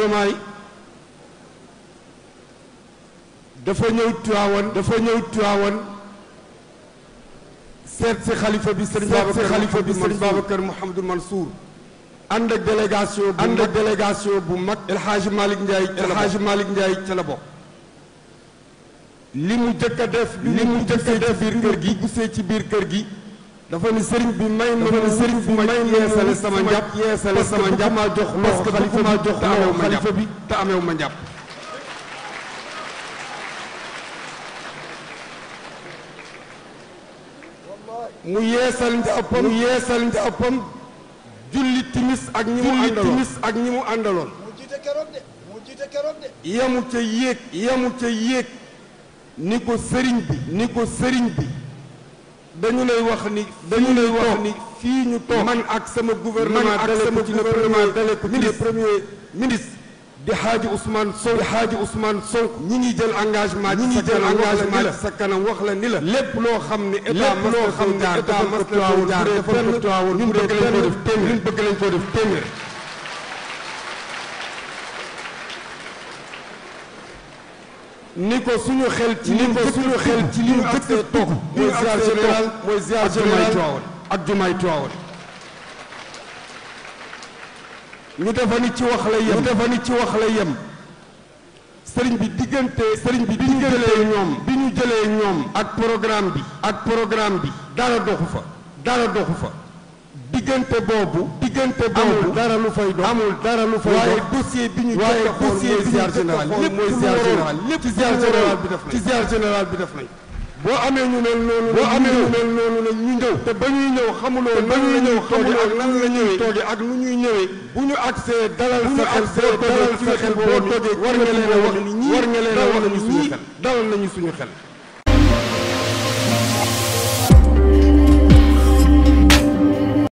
Diomaye dafa ñëw Tiwaawan seet si xalifa bi Serigne Babacar Mouhamadou Mansour ànd ak délégation bu mag El Hadji Malick Ndiaye ca la bokk li mu jëkk a def gisee ci biir kër gi dafa ni sëriñ bi may ma yeesale sama njàpp maa jox loxo xalifa bi te ameew ma njàpp mu yeesal njàppam julli timis ak ñi mu àndaloon mu jiite keroog de yemu ca yéeg ni ko sëriñ bi dañu lay wax ni fii ñu toog man ak sama gouvernement dale ko ci le premier ministre di Hadji Ousmane Sonko ñi ngi jël engagement ci sa kanam wax la ni la lépp loo xam ne état mas na jaar defal ko Tiwaawan ñun bëgg lañ koo def téeméer ni ko suñu xel ci li ñu jëkk toog mooy ziar général ak jumaay Tiwaawan ñu defa ni ci wax la yem sëriñ bi bi ñu jëlee ñoom ak programme bi dara doxu fa diggante boobu amul dara lu fay dox waaye dossier bi ñu mooy ziar général lépp ci ziar général bi def nañ boo amee ñu mel noonu nag ñu ñëw te ba ñuy ñëw xamuloo ak nan la ñëwee tooge ak nu ñuy ñëwee bu ñu accès dalal sa xel boo toogee war nga leen a wax ni ñii dalal nañu suñu xel